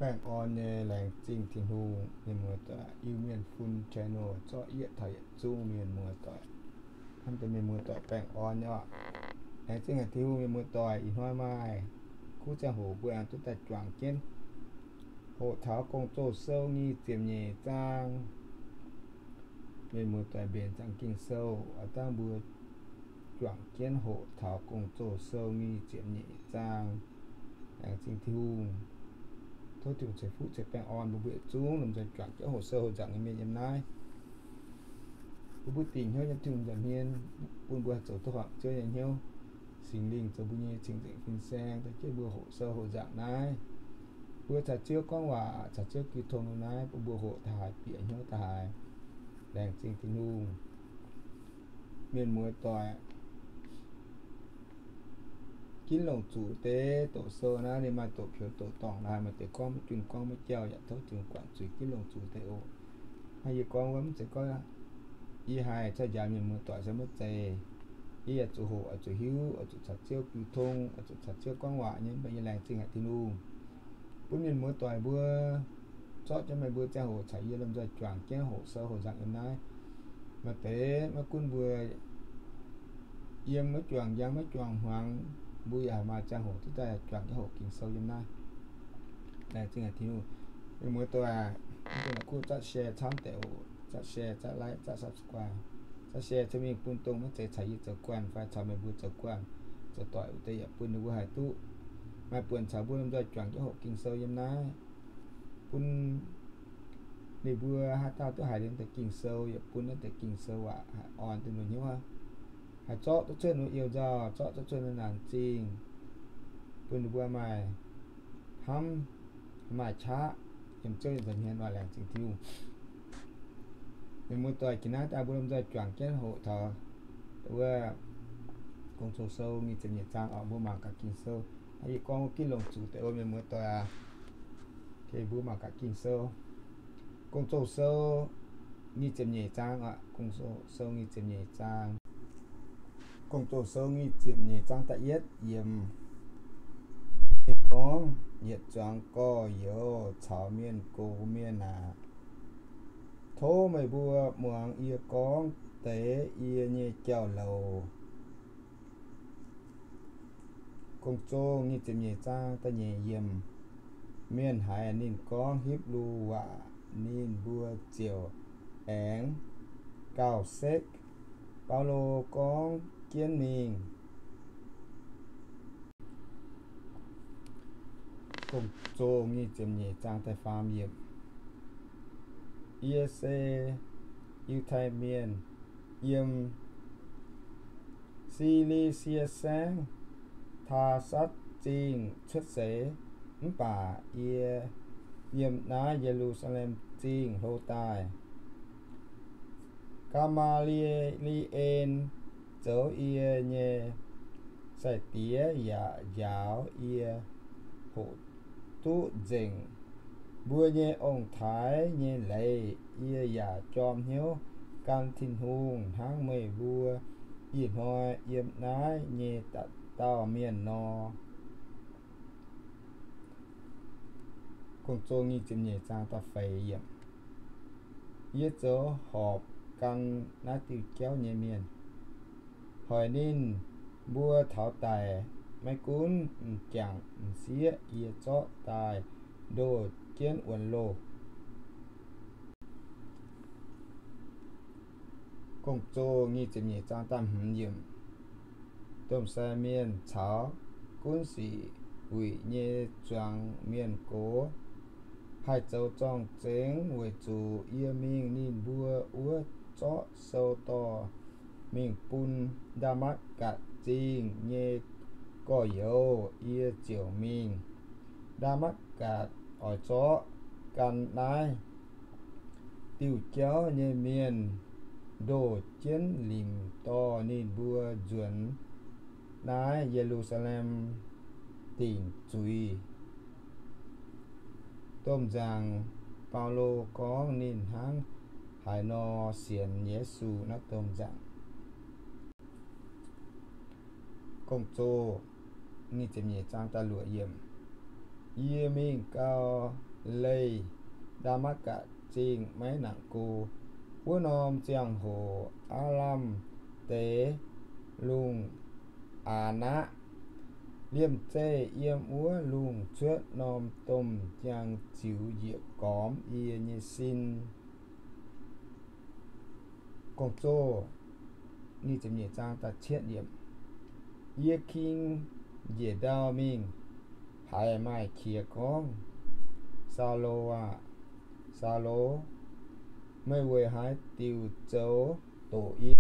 Baengh orn nyei, laengz zingh Tin-Hungh, mienh muoz-doic, Iu-Mienh Fun channel zorqv yietv taux yietc zungv mienh muoz-doic, hnamv deix mienh muoz-doic baengh orn nyei oc. Laengz zingh haic Tin-Hungh, mienh muoz-doic, ih hnoi maaih kuv ziangh hoc mbuo aengx duqv daaih juangc jienv hoqc taux Gong-Zoh sou nyic ziepc nyeic zaang. Mienh muoz-doic mbenc ziangx Ging-Sou, a'dangh mbuo juangc jienv hoqc taux Gong-Zoh sou nyic ziepc nyeic zaang. Laengz zingh Tin-Hungh. Tov Tin-Hungh ceix fuqv ceix baengh orn mbuo mbuo yietc zungv lomh nzoih juangc jienv hoqc sou hoqc nzangc nyei mienh yiem naaiv. Mbuo mbuo dingc hnyouv yiem Tin-Hungh nza'hmien, bun mbuo haih zoux duqv horpc Ziouv nyei hnyouv. Singx Lingh zoux mbuo nyei cing-nzengc fin-saeng, dorh jienv mbuo hoqc sou hoqc nzangc naaiv. Mbuo caux Ziouv gorngv waac, caux Ziouv jiu tong naaiv, bun mbuo hoqc daaih haiz, bieqc hnyouv daaih haiz. Laengz zingh Tin-Hungh. Mienh muoz-doic, ginv longc zuqc deix doqc sou naaiv, ninh maaih doqc pioux doqc dorngc naaiv, maaih deix gorngv maiv junh gorngv maiv jauh, yaac tov Tin-Hungh guangc zuiz, ginv longc zuqc deix oc. Hnangv yie gorngv wuov, mv zeiz gorngv yie haiz caux njaaux mienh muoz-doic se maiv zeiz. Yie yaac zuqc hoqc, oix zuqc hiuv, oix zuqc caux Ziouv jiu tong, oix zuqc caux Ziouv gorngv waac nyei, mv baac yie laengz zingh haic Tin-Hungh bun mienh muoz-doic mbuo zorqv jienv meih mbuo ziangh hoc caux yie lomh nzoih juangc jienv hoqc sou hoqc nzangc yiem naaiv. Maaih deix maiv gunv mbuo yiem maiv juangc njang maiv juangc hmuangx, mbuo yaac maaih ziangh hoc duqv daaih juangc jienv hoqc Ging-Sou yiem naaiv. Laengz zingh haic Tin-Hungh. Mienh muoz-doic, mv dungx la'kuqv zatv share camv deix oc. Zatv share, zatv like, zatv subscribe. Zatv share cen mingh bun dongh maiv zeiz caux yie zoux guanh fai caux meih mbuo zoux guanh, zoux doic wuov deix yaac bun ninh mbuo haih duqv maaih buonc caux mbuo lomh nzoih juangc jienv hoqc Ging-Sou yiem naaiv. Bun ninh mbuo haaix dauh duqv haiz liuz deix Ging-Sou yaac bun naaiv deix Ging-Sou waac haih orn duqv ninh hnyouv, haih zorqv duqv cuotv ninh mbuo you-nzauh, zorqv duqv cuotv ninh mbuo naanc zingh, bun ninh mbuo maaih hnamv, maaih qaqv yiem Ziouv nyei nza'hmien oc. Laengz zingh Tin-Hungh. Mienh muoz-doic, jiex naaiv daaih mbuo lomh nzoih juangc jienv hoqc taux wuov Gong-Zoh sou nyic ziepc nyeic zaang oc. Mbuo mangc gaax Ging-Sou. Hnangv yie gorngv wuov, ginv longc zuqc deix oc, mienh muoz-doic aac. Okay, mbuo mangc gaax Ging-Sou. Gong-Zoh sou nyic ziepc nyeic zaang oc. Gong-Zoh sou nyic ziepc nyeic zaang. Gong-Zoh sou nyic ziepc nyeic zaang da'yietv yiemc. Ninh gorngv, Yietc zuangx gorx-youz caux mienh gox mienh aac, tov meih mbuo muangx yie gorngv deix yie nyei jauv-louc. Gong-Zoh nyic ziepc nyeic zaang da'nyeic yiemc. Mienh haiz ninh gorngv Hipv^lu waac, ninh mbuo ziouc aengx gauh sekv. Baulo gorngv jienv mingh. Gong-Zoh nyic ziepc nyeic zaang da'faam yiemc. Yie se Yiutai Mienh, yiem Si^li^sie Saengv, Taasatv Zingh cuotv seix, mv baac yie yiem naaiv Ye^lu^saa^lem Zingh hlo daaih. Gaa^maa^li^en zoux yie nyei sai-diex yaac njaaux yie hoqc duqv nzengc. Mbuo nyei ong-taaix nyei leiz yie yaac jorm hnyouv gan Tin-Hungh hnangv meih mbuo ih hnoi yiem naaiv nyei dauh mienh nor. Yie zoux horpc gan naaiv diuh jauv nyei mienh. Hoic ninh mbuo taux daic, maiv gunv m'jangc m'sieqv yie zorqv daaih ndoh jienv wuonx loh. Domh sai mienh caux gunv sic wuic nyei zuangx mienh gox haih zoux zorng-zengx weic zuqc yie mingh ninh mbuo wuov zorqv sou dorh mingh bun Ndaa^matv^gatc Zingh nyei gorx-youz. Yie ziouc mingh Ndaa^matv^gatc oix zorqv gan naaiv diuh jauv nyei mienh ndoh jienv limc dorh ninh mbuo nzuonx naaiv Ye^lu^saa^lem Dingc Zuiz. Domh nzaangc Baulo gorngv ninh hnangv haaix nor sienx Yesu naaiv domh nzaangc. Yie mingh gau leih Ndaa^matv^gatc Zingh maiv nangc go. Wuov norm ziangh hoc Aav^lamh deix lungh Aa^naqv, liemh zeih yiem wuov lungh cuotv norm domh jang ziux njiec gormx yie nyei sin. Yie king njiec ndau mingh, haiz maaih qiex gorngv, Saulo aah! Saulo, meih weic haaix diuc zoux doqc yie?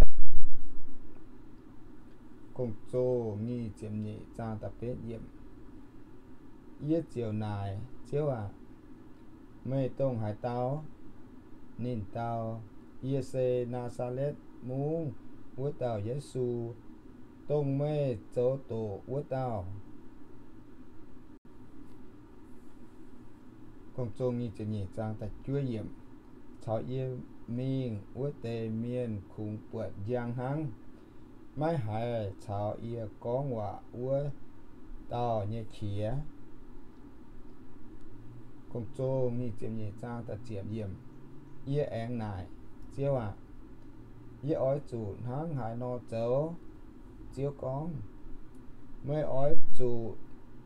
Yie ziouc naaic, Ziouv aah! Meih dongh haaix dauh? Ninh dau, Yie se Naa^saa^letv Mungv wuov dauh Yesu, dongh meih zoux doqc wuov dauh. Caux yie mingh wuov deix mienh kungx buatc njang hnangv, maiv haiz caux yie gorngv waac wuov dauh nyei qiex. Yie aengx naaic, Ziouv aah! Yie oix zuqc hnangv haaix nor zoux? Ziouv gorngv, Meih oix zuqc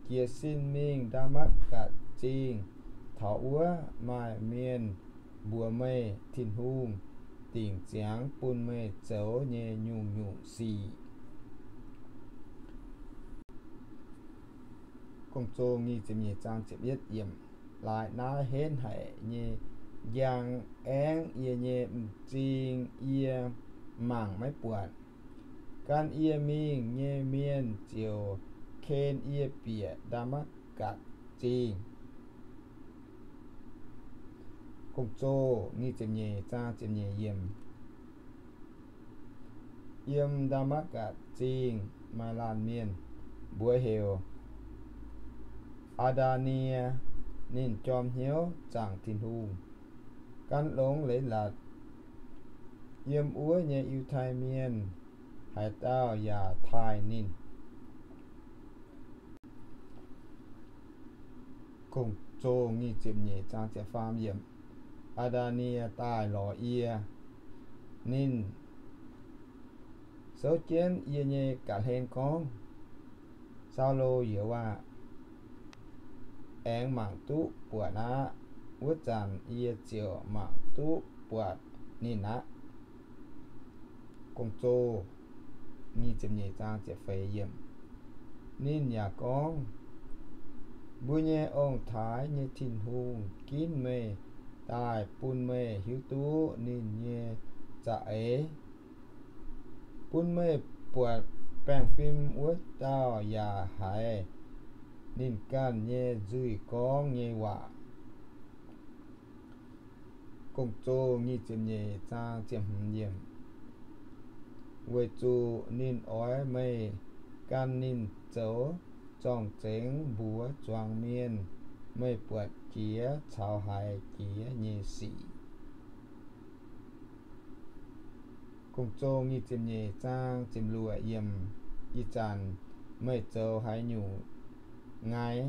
jiez sin mingh Ndaa^matv^gatc Zingh taux wuov maaih mienh mbuox meih Tin-Hungh dingc ziangx bun meih zoux nyei nyungc-nyungc sic. Laaix naaiv henv haic nyei njang aengv yie nyei m'zing, yie mangc maiv buatc. Gan yie mingh nyei mienh ziouc ken yie bieqc Ndaa^matv^gatc Zingh. Yiem Ndaa^matv^gatc Zingh maaih laanh mienh, mbuox heuc Aa^ndaa^nie. Ninh jorm hnyouv zaangc Tin-Hungh, gan longx leiz-latc. Yiem wuov nyei Yiutai Mienh haaix dauh yaac taaih ninh. Aa^ndaa^nie daaih lorz yie. Ninh souv jienv yie nyei ga'hlen gorngv, Saulo youz aah! Aengx mangc duqv buatc aqv. Wuov zanc yie ziouc mangc duqv buatc ninh aqv. Ninh yaac gorngv, Mbuo nyei ong-taaix nyei Tin-Hungh ginv meih daaih bun meih hiuv duqv ninh nyei za'eix. Bun meih buatc baengh fim wuov dauh yaac haiz ninh ganh nyei nzuih gorngv nyei waac. Weic zuqc ninh oix meih gan ninh zoux zorng-zengx mbuox zuangx mienh meih buatc jiex caux haiz jiex nyei sic. Ih zanc meih zoux haaix nyungc ngaih?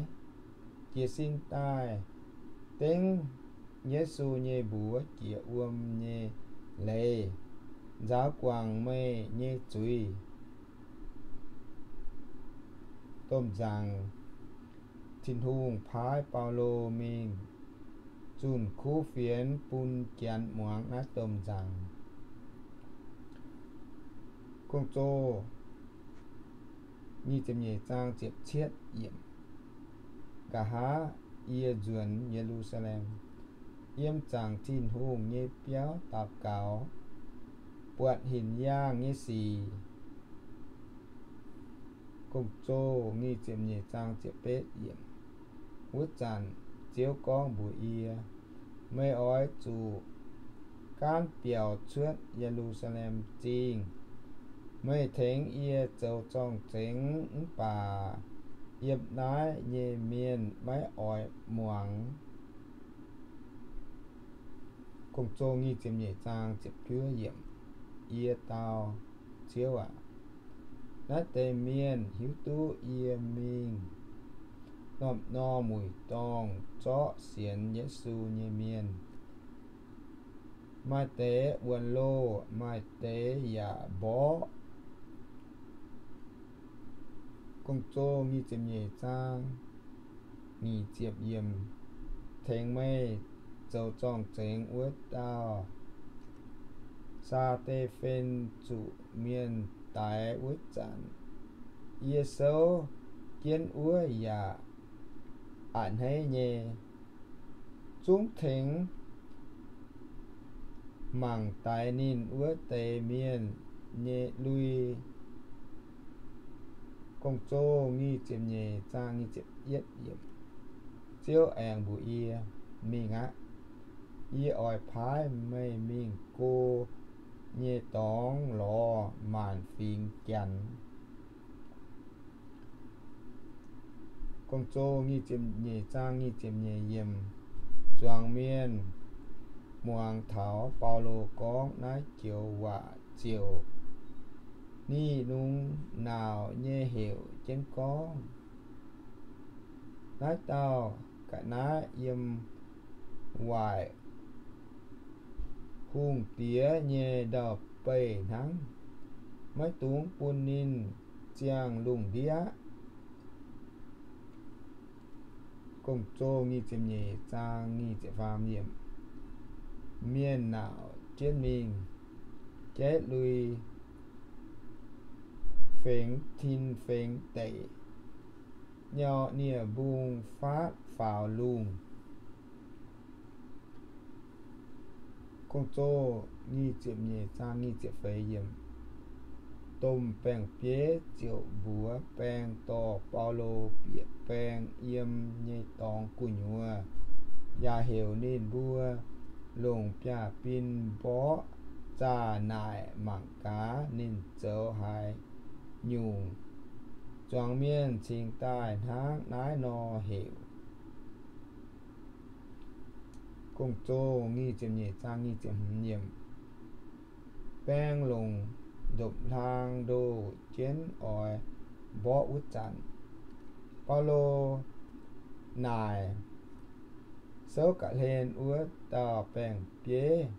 Jiez sin daaih dengv Yesu nyei mbuox jiex wuom nyei leiz, nzaaux guangc meih nyei zuiz. Domh nzaangc, Tin-Hungh paaiv Baulo mingh zunh kuv fienx bun janx muangx naaiv domh nzaangc. Nqa'haav yie nzuonx Ye^lu^saa^lem, yiem zaangc Tin-Hungh nyei biauv daux gaux, buatc hinc yaangh nyei sic. Wuov zanc Ziouv gorngv mbuox yie, Meih oix zuqc gaanv biaux cuotv Ye^lu^saa^lem Zingh. Meih tengx yie zoux zorng-zengx mv baac yiem naaiv nyei mienh maiv oix muangx. Yie dau, Ziouv aac, naaiv deix mienh hiuv duqv yie mingh norm-norm wuic dorngh zorqv sienx Yesu nyei mienh. Maaih deix wuonx loh, maaih deix yaac mborqv. Gong-Zoh nyic ziepc nyeic zaang nyic ziepc yiemc. Tengx meih zoux zorng-zengx wuov dauh Saa^te^fen zuqc mienh daix wuov zanc, yie souv jienv wuov yaac a'hneiv nyei, zungv tengx mangc daix ninh wuov deix mienh nyei lui. Gong-Zoh nyic ziepc nyeic zaang nyic ziepc yietv yiemc. Ziouv aengx mbuox yie, Mingh aqv. Yie oix paaiv meih mingh go nyei dorngx lorz maanc fingx Janx. Gong-Zoh nyic ziepc nyeic zaang nyic ziepc nyeic yiemc. Zuangx mienh muangx taux Baulo gorngv naaiv joux waac ziouc ni nungx nauc nyei heuc jienv gorngv, Naaiv dauh ga'naaiv yiem waaic hungh diex nyei ndau-beih hnangv. Maiv dungx bun ninh ziangh lungh ndiev aqv. Gong-Zoh nyic ziepc nyeic zaang nyic ziepc faam yiemc. Mienh nauc jienv mingh jaiv lui fengx tin fengx deic, nyau nie-mbung faatv faaux lungh. Gong-Zoh nyic ziepc nyeic zaang nyic ziepc feix yiemc. Domh baeng-bieiv ziouc mbuox baeng dorh Baulo bieqc baeng yiem nyei dorngx gu'nyuoz, yaac heuc ninh mbuo longc biaav-bin mborqv zaah naaic mangc gaax ninh zoux haaix nyungc. Zuangx mienh cingx daaih hnangv naaiv nor heuc. Gong-Zoh nyic ziepc nyeic zaang nyic ziepc hmz yiemc. Baeng longc ndopv-hlaang ndoh jienv oix mborqv wuov zanc, Baulo naaic souv ga'hlen wuov dauh baeng-bieiv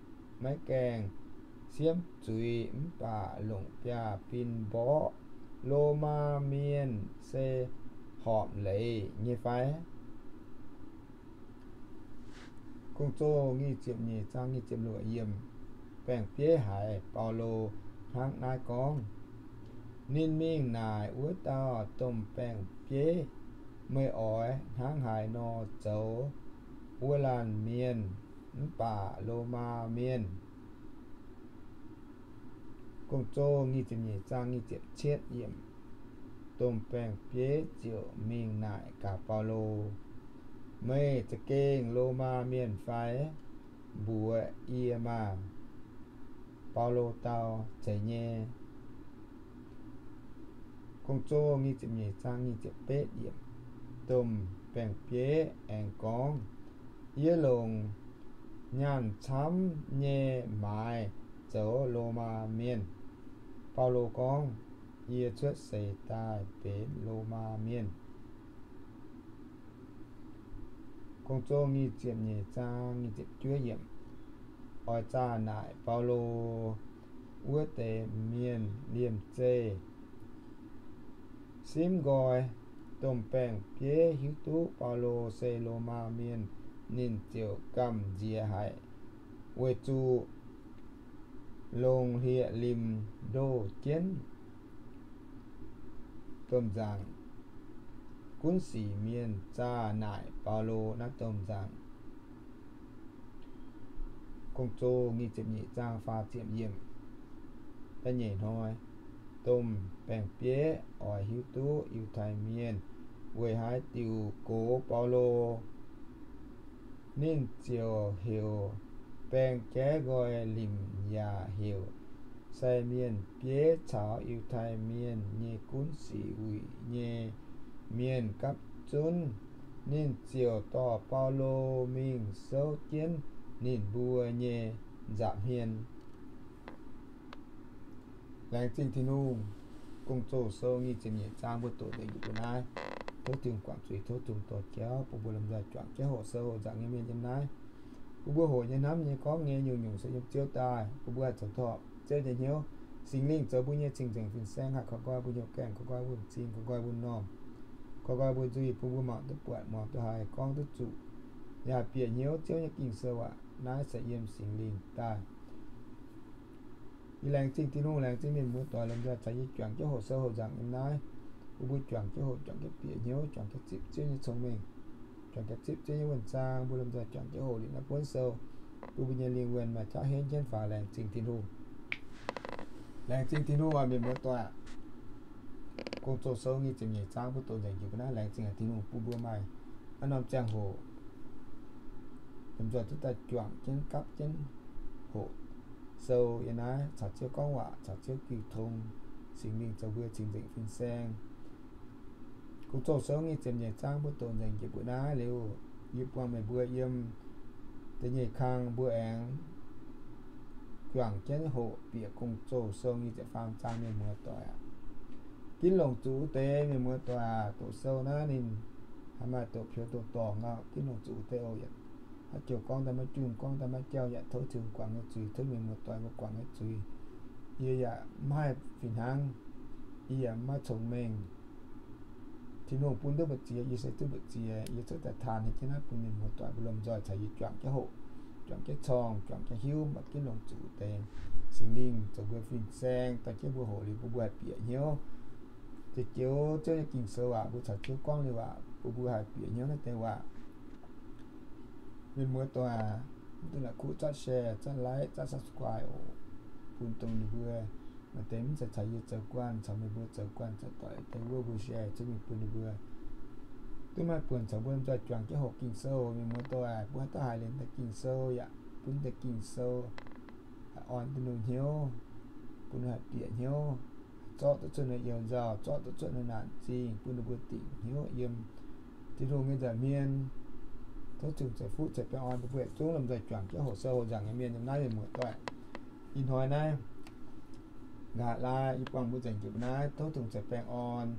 maiv gaengh siemv zuiz mv baac longc biaav-bin mborqv, Lomaa mienh se horpc leiz nyei fai? Gong-Zoh nyic ziepc nyeic zaang nyic ziepc luoqc yiemc. Baeng-bieiv haiz Baulo hnangv naaiv gorngv, ninh mingh naaic wuov dauh domh baeng-bieiv, Meih oix hnangv haaix nor zoux wuov laanh mienh mv baac Lomaa mienh? Gong-Zoh nyic ziepc nyeic zaang nyic ziepc cietv yiemc. Domh baeng-bieiv ziouc mingh naaic gaax Baulo, Meih za'gengh Lomaa mienh fai? Mbuox yie maah! Baulo dau, Zeiz nyei. Gong-Zoh nyic ziepc nyeic zaang nyic ziepc betv yiemc. Domh baeng-bieiv aengx gorngv, Yie longc nyaanh camv nyei maaiz zoux Lomaa mienh. Baulo gorngv, Yie cuotv seix daaih benx Lomaa mienh. Gong-Zoh nyic ziepc nyeic zaang nyic ziepc juov yiemc. Oix zaah naaic Baulo wuov deix mienh liemh zeih simv nqoi. Domh baeng-bieiv hiuv duqv Baulo se Lomaa mienh, ninh ziouc gamh nziex haic, weic zuqc longc hlieqv-limc ndoh jienv domh nzaangc gunv sic mienh zaah naaic Baulo naaiv domh nzaangc. Gong-Zoh nyic ziepc nyeic zaang faah ziepc yiemc. Da'nyeic hnoi, domh baeng-bieiv oix hiuv duqv Yiutai Mienh weic haaix diuc gox Baulo. Ninh ziouc heuc baeng jaiv nqoi limc yaac heuc sai mienh bieiv caux Yiutai Mienh nyei gunv sic wuic nyei mienh gapv zunv. Ninh ziouc dorh Baulo mingh souv jienv ninh mbuo nyei nza'hmien. Laengz zingh Tin-Hungh. Gong-Zoh sou nyic ziepc nyeic zaang mbuo doqc deix yie mbuo naaiv. Tov Tin-Hungh guangc zuiz, tov Tin-Hungh dorh jauv bun mbuo lomh nzoih juangc jienv hoqc sou hoqc nzaangc nyei mienh yiem naaiv. Bun mbuo hoqc nyei, hnamv nyei, gorngv nyei, nyungc-nyungc se yiem Ziouv daaih. Bun mbuo haih zoux dorh Ziouv nyei hnyouv. Singx Lingh zoux mbuo nyei cing-nzengc fin-saeng, haih koi nqoi mbuo hnyouv gaengh, koi nqoi mbuo m'zing, koi nqoi mbuo m'normh, koi nqoi mbuo nzuih, bun mbuo mangc duqv buatc, muangx duqv haiz, gorngv duqv zuqc. Yaac bieqc hnyouv Ziouv nyei Ging-Sou aac, naaiv se yiem Singx Lingh daaih. Yie laengz zingh Tin-Hungh, laengz zingh mienh muoz-doic lomh nzoih caux yie juangc jienv hoqc sou hoqc nzaangc yiem naaiv. Bun mbuo juangc jienv hoqc, juangc jienv bieqc hnyouv, juangc jienv zipv Ziouv nyei cong-mengh, juangc jienv zipv Ziouv nyei wuonh zaang. Mbuo lomh nzoih juangc jienv hoqc liuz naaiv buonv sou, bun mbuo nyei lingh wuonh maaih qaqv henv jienv faaux. Laengz zingh Tin-Hungh. Laengz zingh Tin-Hungh aac, mienh muoz-doic aac. Gong-Zoh sou nyic ziepc nyeic zaang mbuo doqc nzengc jiex mbuo naaiv. Laengz zingh Tin-Hungh bun mbuo maaih naaiv norm ziangh hoc lomh nzoih duqv daaih juangc jienv gapv jienv hoqc sou yiem naaiv, caux Ziouv gorngv waac, caux Ziouv jiu tong. Singx Lingh zoux mbuo cing-nzengc fin-saeng. Gong-Zoh sou nyic ziepc nyeic zaang mbuo doqc nzengc jiex mbuo naaiv liuz, yie buangh meih mbuo yiem da'nyeic kang mbuo aengx juangc jienv hoqc bieqc Gong-Zoh sou nyic ziepc faam zaang, mienh muoz-doic aac. Ginv longc zuqc wuov deix, mienh muoz-doic aac, doqc sou naaiv ninh haih maaih doqc peux doqc dorngc aqv. Ginv longc zuqc wuov deix oc. Haaix joux gorngv daaih maiv junh, gorngv daaih maiv jauh, yaac tov Tin-Hungh guangc nyei zuiz, tov mienh muoz-doic mbuo guangc nyei zuiz. Yie yaac maiv haih fih hnangv. Yie yaac maiv cong-mengh. Tin-Hungh bun duqv mbu'ziex, yie se duqv mbu'ziex. Yie cuotv daaih taan haic jienv naaiv bun mienh muoz-doic mbuo lomh nzoih caux yie juangc jienv hoqc, juangc jienv corng, juangc jienv hiuv, maiv ginv longc zuqc wuov deix. Singx Lingh zoux mbuo fin-saeng dorh jienv mbuo hoqc liuz bun mbuo haih bieqc hnyouv. Ziouc joux Ziouv nyei Ging-Sou waac, mbuo caux Ziouv gorngv liuz waac, bun mbuo haih bieqc hnyouv naaiv deix waac. Mienh muoz-doic aac, mv dungx la'kuqv zatv share, zatv like, zatv subscribe oc. Bun dongh ninh mbuo maaih deix mv zeiz caux yie zoux guanh, caux meih mbuo zoux guanh, zoux doic deix wuov mbuo share jienv mingh bun ninh mbuo duqv maaih buonc caux mbuo lomh nzoih juangc jienv hoqc Ging-Sou. Mienh muoz-doic aac, mbuo haaix dauh haih liemh deix Ging-Sou yaac bun deix Ging-Sou haih orn duqv ninh hnyouv, bun ninh haih bieqc hnyouv, zorqv duqv cuotv ninh you-nzauh, zorqv duqv cuotv ninh naanc zingh, bun ninh mbuo dingc hnyouv yiem Tin-Hungh nyei nza'hmien. Tov Tin-Hungh ceix fuqv ceix baengh orn bun mbuo yietc zungv lomh nzoih juangc jienv hoqc sou hoqc nzaangc nyei mienh yiem naaiv, mienh muoz-doic. Ih hnoi naaiv nqa'haav laai yie buangh mbuo nzengc jiex mbuo naaiv. Tov Tin-Hungh ceix baengh orn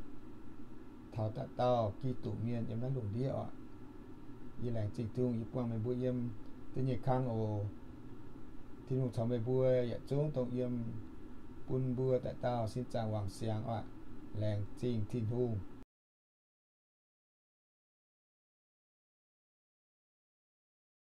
taux da'dauh dauh Giduc mienh yiem naaiv lungh ndiev oc. Yie laengz zingh Tin-Hungh, yie buangh meih mbuo yiem da'nyeic kang oc. Tin-Hungh caux meih mbuo yietc zungv dongh yiem, bun mbuo da'dauh sin zaangc wangc siangx oc. Laengz zingh Tin-Hungh.